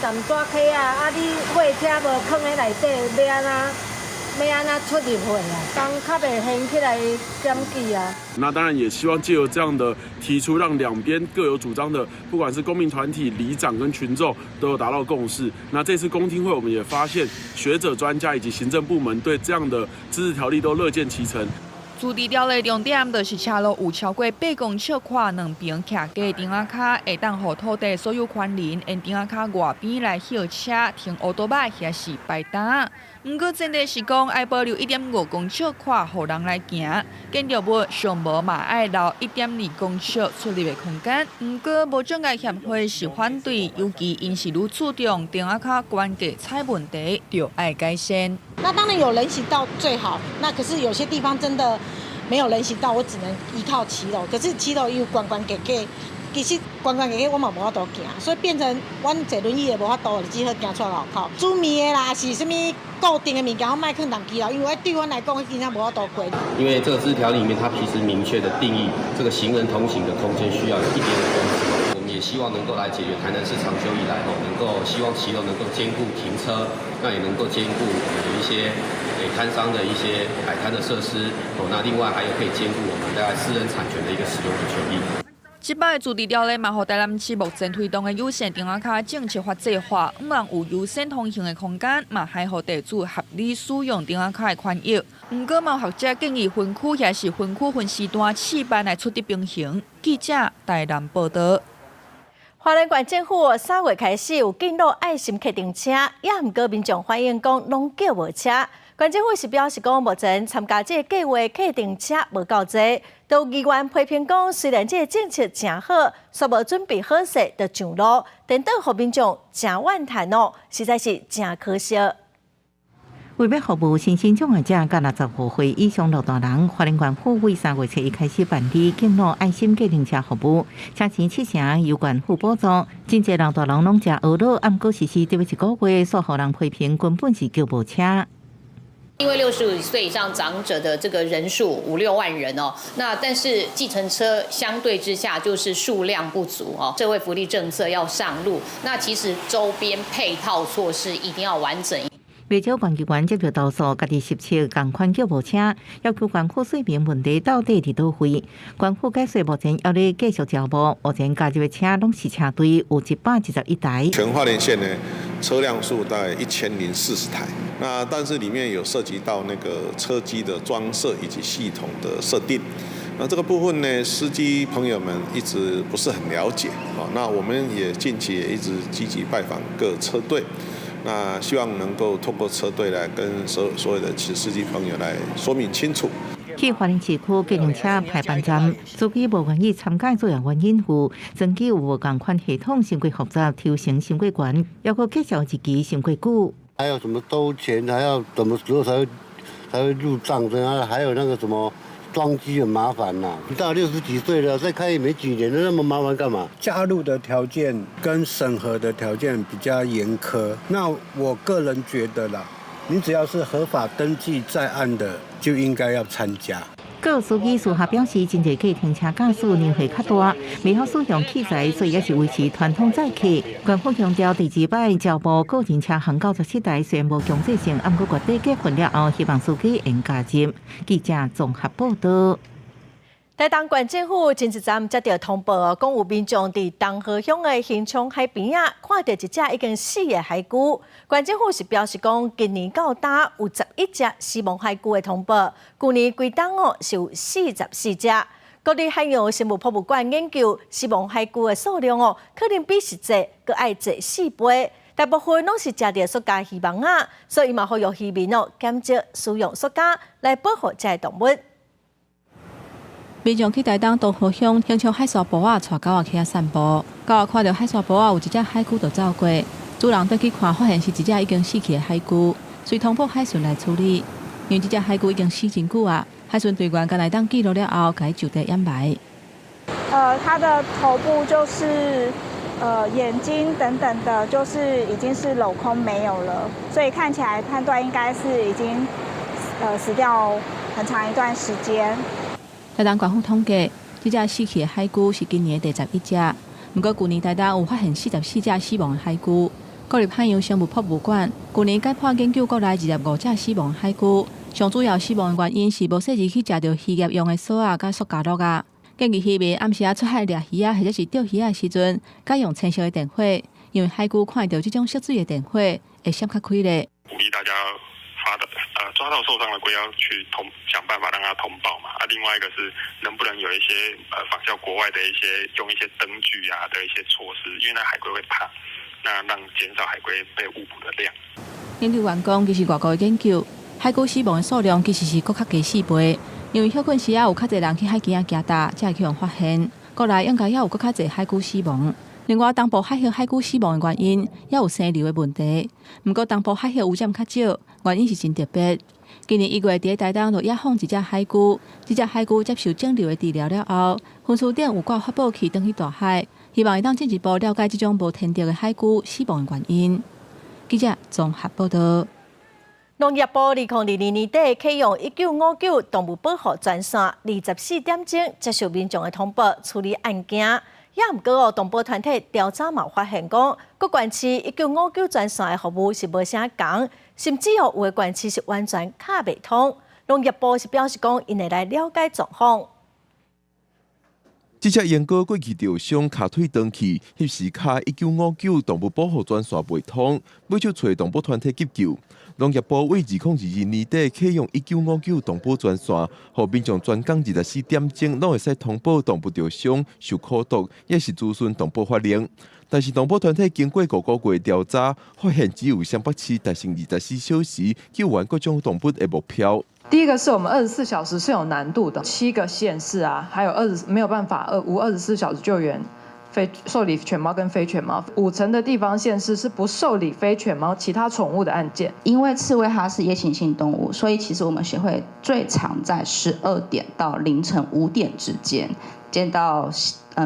站紙溪啊，啊你貨車無囥佇內底，欲按怎欲按怎出入去啊？當較袂掀起來檢舉啊。那當然也希望借由這樣的提出，讓兩邊各有主張的，不管是公民團體、里長跟群眾，都有達到共識。那這次公聽會，我們也發現學者、專家以及行政部門對這樣的自治條例都樂見其成。自治條例重點就是車路有超過8公尺寬，兩邊徛架燈仔跤，會當予土地所有權人沿燈仔跤外邊來歇車、停歐多擺抑是排擔。毋過前提是講愛保留1.5公尺寬，予人來行。建築物上無嘛愛留1.2公尺出入的空間。毋過無障礙協會是反對，尤其𪜶是愈注重燈仔跤懸架踩問題，著愛改善。那當然有人行道最好，那可是有些地方真的沒有人行道，我只能依靠騎樓。可是騎樓又懸懸架架，其實懸懸架架我嘛無法度行，所以變成阮坐輪椅的無法度，只好行出來路口。煮麵的啦，是啥物固定的物件，我莫囥佇騎樓，因為對阮來講，真正無法度過。因為這個自治條例裡面，它其實明確的定義，這個行人通行的空間需要有1.5公尺。我們也希望能夠來解決台南市長久以來吼，能夠希望騎樓能夠兼顧停車，那也能夠兼顧我們有一些攤商的一些擺攤的設施哦。那另外還有可以兼顧我們大概私人產權的一個使用的權利。這擺自治條例嘛，予台南市目前推動的友善燈仔跤政策法制化，予人有優先通行的空間，嘛還予地主合理使用燈仔跤的權益。毋過，嘛有學者建議分區抑是分區分時段試辦來取得平衡。記者台南報導。花蓮縣政府3月開始有敬老愛心客運車，也毋過民眾反映講攏叫無車。縣政府是表示講，目前參加這個計畫客運車無夠濟，都議員批評講，雖然這個政策誠好，卻無準備好勢就上路，顛倒予民眾誠怨嘆哦，實在是誠可惜。為欲服務身心障礙者佮65歲以上老大人，花蓮縣府為3月7日開始辦理敬老愛心計程車服務，車錢7成由縣府補助。真濟老大人攏誠懊惱，毋過實施這欲一個月，煞予人批評根本是叫無車。因為65歲以上長者的這個人數五六萬人哦，那但是計程車相對之下就是數量不足哦。社會福利政策要上路，那其實周邊配套措施一定要完整。袂少縣議員接到投訴，家己實測仝款叫無車，要求縣府說明問題到底佇佗位。縣府解釋目前猶咧繼續招募，目前加入的車攏是車隊，有111台。全花蓮縣呢，車輛數大概1040台，那但是裡面有涉及到那個車機的裝設以及系統的設定，那這個部分呢，司機朋友們一直不是很了解，那我們也近期也一直積極拜訪各車隊。那希望能夠透過車隊來跟所有的司機朋友來說明清楚。去花蓮市區計程車排班站，司機無願意參加主要原因有裝機有無仝款系統，傷過複雜，抽成傷過懸，猶閣介紹日期傷過久。還有什麼收錢，還要什麼時候才會入賬？啊，還有那個什麼裝機很麻煩吶。你到60幾歲了，再開也沒幾年，那麼麻煩幹嘛？加入的條件跟審核的條件比較嚴苛。那我個人覺得啦，你只要是合法登記在案的，就應該要參加。閣有司機事後表示，真濟計程車駕駛年歲較大，袂曉使用器材，所以猶是維持傳統載客。縣府強調，第二擺招募個人車行97台，雖然無強制性，毋過月底結婚了後，希望司機會加入。記者綜合報道。台東縣政府前一陣接著通報，講有民眾佇東河鄉的興昌海邊仔，看著一隻已經死的海龜。縣政府是表示講，今年到今有11隻死亡海龜的通報，舊年規冬哦是有44隻。國立海洋生物博物館研究死亡海龜的數量哦，可能比實際閣愛濟4倍。大部分攏是食著塑膠漁網仔，所以嘛呼籲漁民哦減少使用塑膠來保護這个動物。民眾去台東東河鄉興昌海沙埔仔，帶狗仔去遐散步，狗仔看著海沙埔仔有一隻海龜就走過，主人轉去看，發現是一隻已經死去的海龜，遂通報海巡來處理。因為這隻海龜已經死真久啊，海巡隊員敢若會當記錄了後，共伊就地掩埋。它的頭部就是眼睛等等的，就是已經是鏤空沒有了，所以看起來判斷應該是已經死掉很長一段時間。台東縣府統計，這隻死去的海龜是今年的第11隻。毋過，舊年台東有發現44隻死亡的海龜。國立海洋生物博物館舊年解剖研究國內25隻死亡的海龜，上主要死亡的原因是無細膩去食著漁業用的索仔佮塑膠罌仔。建議漁民暗時仔出海掠魚仔或者是釣魚仔的時陣，改用青色的電火，因為海龜看著這種色水的電火會閃較開咧。鼓勵大家發的抓到受傷的龜要去通想辦法讓它通報嘛。啊，另外一個是能不能有一些仿效國外的一些用一些燈具啊的一些措施，因為那海龜會怕，那讓減少海龜被誤捕的量。研究員講，其實外國的研究，海龜死亡的數量其實是閣較低四倍，因為歇睏時仔有較濟人去海墘仔行踏，才會去予發現。國內應該猶有閣較濟海龜死亡。另外，東部海域海龜死亡的原因，也有生流的問題。毋過，東部海域污染較少，原因是真特別。今年1月，佇台東就野放一隻海龜，這隻海龜接受腫瘤的治療了後，分區長有掛發報器轉去大海，希望會當進一步了解這種無天敵的海龜死亡的原因。記者綜合報道。農業部2022年底啟用1959動物保護專線，24點鐘接受民眾的通報處理案件。也毋過哦，動保團體調查嘛發現講，各縣市1959專線的服務是無啥仝，甚至哦有的縣市是完全敲袂通。農業部是表示講，𪜶會來了解狀況。這隻鸚鵡過去著傷，跤腿斷去，彼時敲1959動物保護專線袂通，尾就揣動保團體急救。農業部為2022年底啟用1959動保專線，予民眾全工24點鐘攏會使通報動物著傷、受苦毒，抑是諮詢動保法令。但是動保團體經過5個月調查，發現只有雙北市達成24小時救援各種動物的目標。第一個是我們24小時是有難度的，7個縣市啊，還有沒有辦法無24小時救援非受理犬貓跟非犬貓，5成的地方縣市是不受理非犬貓其他寵物的案件。因為刺蝟它是夜行性動物，所以其實我們協會最常在12點到凌晨5點之間接到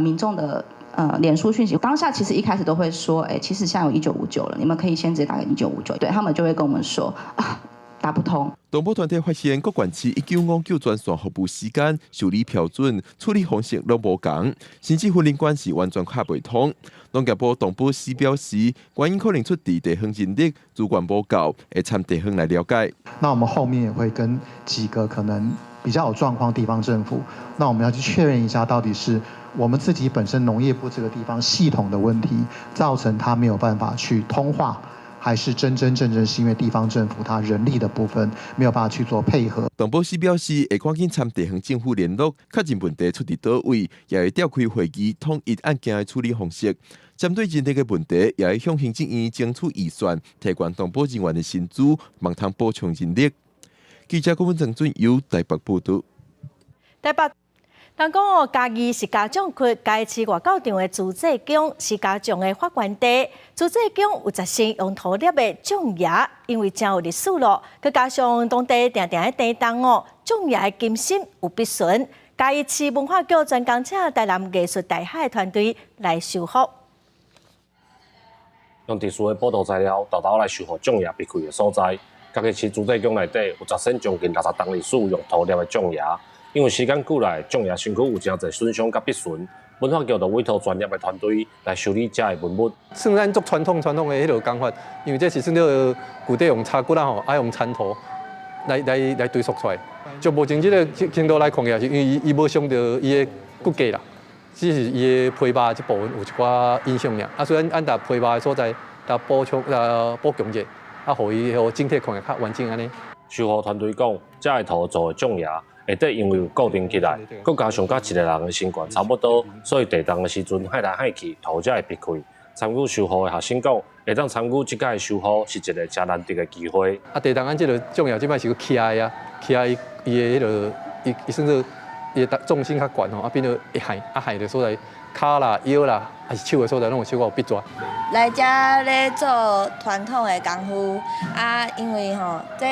民眾的臉書訊息。當下其實一開始都會說，欸，其實現在有1959了，你們可以先直接打給1959，對他們就會跟我們說啊，打不通。動保團體發現，各縣市1959專線服務時間、受理標準、處理方式攏無仝，甚至雲林縣是完全敲袂通。農業部動保司表示，原因可能出佇地方人力資源無夠，會參地方來了解。那我們後面也會跟幾個可能比較有狀況地方政府，那我們要去確認一下，到底是我們自己本身農業部這個地方系統的問題，造成他沒有辦法去通話。還是真真正正是因為地方政府它人力的部分沒有辦法去做配合。動保司表示，會趕緊參地方政府聯絡，確認問題出佇佗位，也會召開會議統一案件的處理方式。針對人力的問題，也會向行政院爭取預算，提懸動保人員的薪資，望通補充人力。記者郭文鄭俊由台北報導。台北。人講哦，嘉義是家長區，嘉義市外口場的自濟宮是家長的發源地。自濟宮有10成用土粒的種椰，因為真有歷史咯。閣加上當地定定咧地動哦，象牙的金身有篦損，嘉義市文化局專工請台南藝術大學的團隊來修復。用特殊的補塗材料，沓沓來修復象牙篦開的所在。嘉義市自在宮內底有十セ將近60冬歷史用塗料的象牙，因為時間久來，象牙身軀有誠濟損傷佮篦損，文化局就委託專業的團隊來修理這个文物。算咱足傳統傳統的彼落工法，因為這是算做古底用柴骨仔吼，愛用田塗來堆塑出來。就目前這个程度來看起來，是因為伊無傷著伊的骨架啦，只是伊的皮肉這部分有一寡影響爾。啊，所以咱佇皮肉的所在，來補充來補強者，啊，予伊予整體看起來較完整按呢。修復團隊講，這个塗做的象牙下底因為有固定起來，閣加上佮一個人的身懸差不多，所以地動的時陣幌來幌去，塗才會篦開。參與修復的學生講，會當參與這屆修復是一個誠難得的機會。啊，地動按這个象牙這擺是閣徛的啊，徛伊伊的彼落，伊伊算做伊的重心較懸吼，啊變做會害啊害的所在，跤啦、腰啦，抑是手的所在，攏有小可有篦逝。來遮咧做傳統的功夫，啊，因為吼，這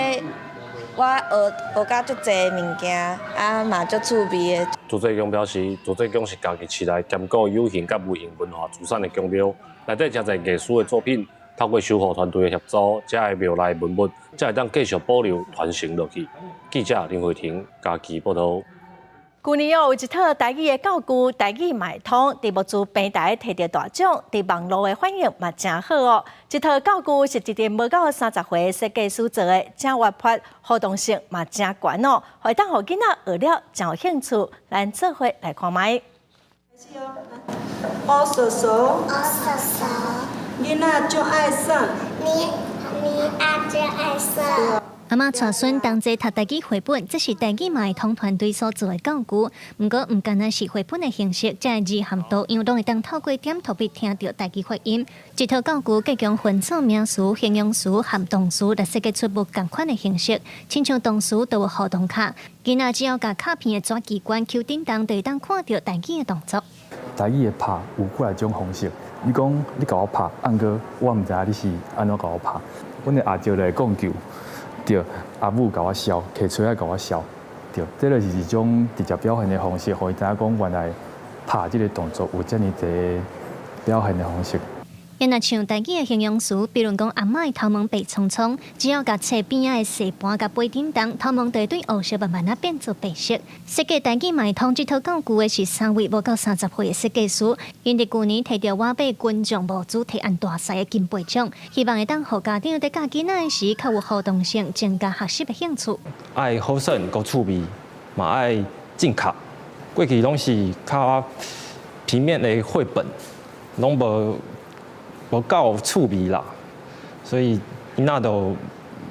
我學學甲足濟物件，啊嘛足趣味的。自在宮表示，自在宮是嘉義市內兼顧有形佮無形文化資產的宮廟，內底誠濟藝術的作品，透過修復團隊的協助，這个廟內文物才會當繼續保留傳承落去。記者林慧婷嘉義報導。舊年哦，有一套台語的教具，台語嘛會通，佇募資平台摕著大獎，佇網路的反應嘛誠好哦。這套教具是一陣無夠30歲設計師做的，誠活潑，互動性嘛誠懸哦，會當予囡仔學了誠有興趣。咱做伙來看覓。烏趖趖，烏趖趖，囡仔足愛耍，囡仔足愛耍。阿嬤帶孫同齊讀台語繪本，這是台語嘛會通團隊所做的教具。毋過，毋干焦是繪本的形式，這个字和圖樣攏會當透過點塗筆聽著台語發音。這套教具計將分組名詞、形容詞和動詞來設計出無仝款的形式，親像動詞都有互動卡，囡仔只要共卡片的紙機關搝振動，就會當看著台語的動作。台語的拍有幾來種方式，你講你共我拍，毋過我毋知影你是按怎共我拍。阮的阿叔來講究。對，阿母共我痟，提錘仔共我痟，對，這就是一種直接表現的方式，予伊知影講原來拍這个動作有遮爾濟表現的方式。若像台語的形容詞，比如講阿嬤的頭毛白蔥蔥，只要共冊邊仔的踅盤共撥振動，頭毛就會對烏色慢慢仔變做白色。設計台語嘛會通這套教具的是三位無夠30歲的設計師，𪜶佇舊年摕著活馬群眾募資提案大賽的金杯獎，希望會當予家長佇教囡仔的時較有互動性，增加學習的興趣。愛好耍，閣趣味，嘛愛正確。過去攏是較平面的繪本，攏無夠趣味啦，所以囡仔都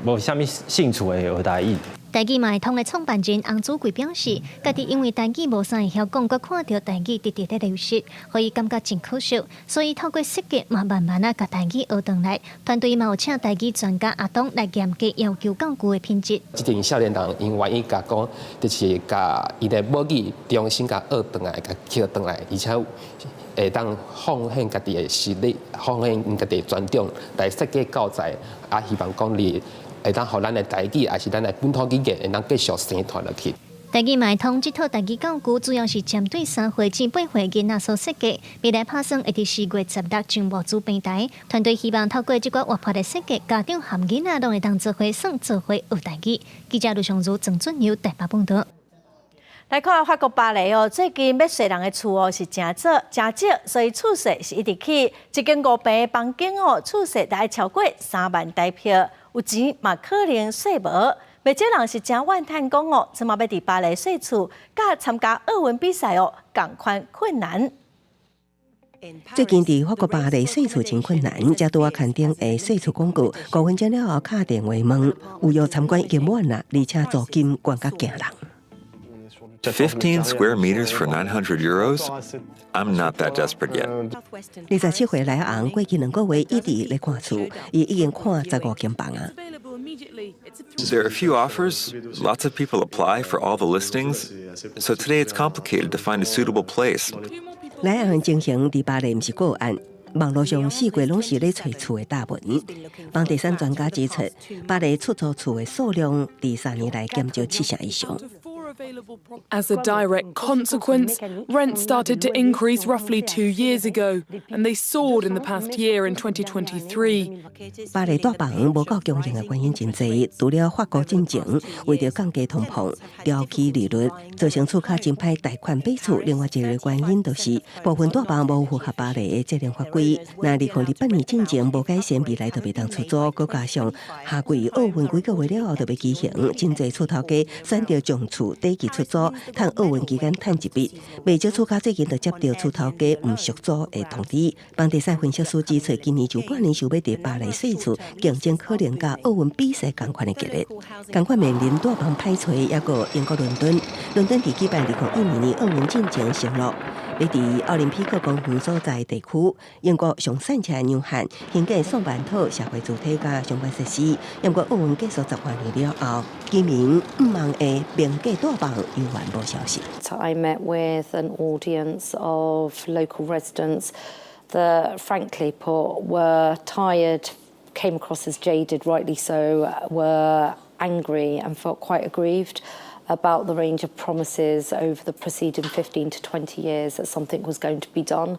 無啥物興趣會學台語。台語嘛會通的創辦人洪祖貴表示，家己因為台語無啥會曉講，閣看著台語直直咧流失，予伊感覺真可惜，所以透過設計嘛慢慢仔共台語學轉來。團隊嘛有請台語專家阿東來嚴格要求教具的品質。這陣少年人𪜶願意共講，就是共伊的母語重新共學轉來，共抾轉來，而且會當奉獻家己的實力，奉獻𪜶家己的專長來設計教材，啊，希望講你會當予咱的台語，抑是咱的本土語言，會當繼續生傳落去。台語嘛會通這套台語教具，主要是針對3歲至8歲囡仔所設計。未來拍算會佇4月16上募資平台。團隊希望透過這個活潑的設計，家長和囡仔攏會當做伙耍，做伙學台語。記者盧尚如、曾俊佑台北報導。來看法國巴黎哦，最近欲稅人的厝哦是誠少誠少，所以厝稅是一直起。一間五坪的房間哦，厝稅著愛超過3萬台幣，有錢嘛可能稅無。袂少人是誠怨嘆講哦，這馬欲佇巴黎稅厝，佮參加奧運比賽哦，仝款困難。最近佇法國巴黎稅厝真困難，才拄仔刊登的稅厝廣告，5分鐘了後敲電話問，預約參觀已經滿啦，而且租金懸甲驚人。 15 square meters for €900? I'm not that desperate yet. 27歲來紅過去2個月一直咧看厝，伊已經看15間房啊。 There are a few offers. Lots of people apply for all the listings. So today it's complicated to find a suitable place. 來紅情形佇巴黎毋是個案，網路上四界攏是咧揣厝的貼文。房地產專家指出，巴黎出租厝的數量佇3年來減少7成以上。 As a direct consequence, rents started to increase roughly 2 years ago, and they soared in the past year in 2023. 巴黎帶房無夠供應的原因真濟，除了法國進前為著降低通膨、調起利率，造成厝價真歹貸款買厝。另外一个原因就是部分帶房無符合巴黎的節能法規。若2028年進前無改善，未來就袂當出租。閣加上夏季奧運幾個月了後就欲舉行，真濟厝頭家選擇將厝短期出租，趁奧運期間趁一筆。袂少厝家最近就接著厝頭家毋續租的通知。房地產分析師指出，今年上半年想欲佇巴黎踅厝競爭可能佮奧運比賽仝款的激烈，仝款面臨帶房歹揣，抑閣英國倫敦，倫敦佇舉辦2012年奧運進前承諾，欲佇奧林匹克公園所在地區，英國上散車約翰興建數萬套社會住宅佮相關設施。毋過奧運結束10外年了後，居民向望的名價帶房猶原無消息。 I met with an audience of local residents that, frankly put, were tired, came across as jaded, rightly so, were angry and felt quite aggrieved about the range of promises over the preceding 15 to 20 years that something was going to be done.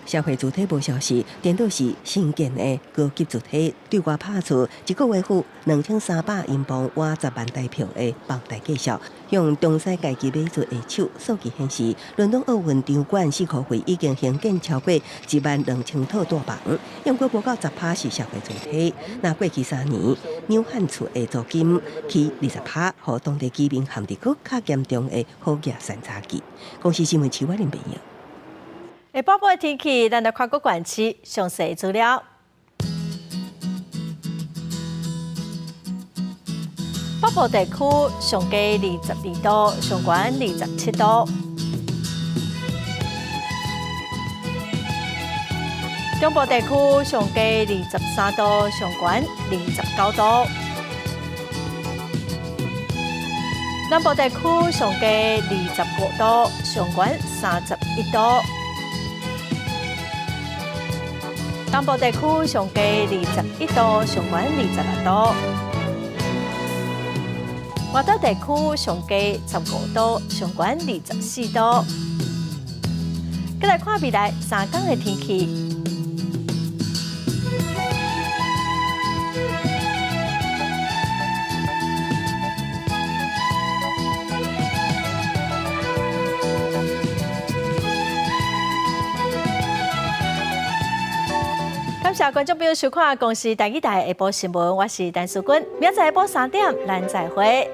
社會住宅無消息，顛倒是新建的高級住宅對外拍厝，一個月付2300英鎊，倚10萬台票的房貸計數，向中產階級買厝下手。數據顯示，倫敦奧運場館四箍費已經興建超過1萬2千套帶房，毋過無夠10趴是社會住宅。若過去3年，約翰厝的租金起20趴，予當地居民陷入閣較嚴重的好額三叉戟。公視新聞徐婉玲編譯。下晡的天氣，咱來看各縣市詳細資料。北部地區上低22度，上懸27度。中部地區上低23度，上懸29度。南部地區上低25度，上懸31度。東部地區上低21度，上懸26度。外島地區上低15度，上懸24度。閣來看未來3工的天氣。感謝觀眾朋友收看《公視台語台》下晡新聞，我是陳淑君，明仔載下晡3點，咱再會。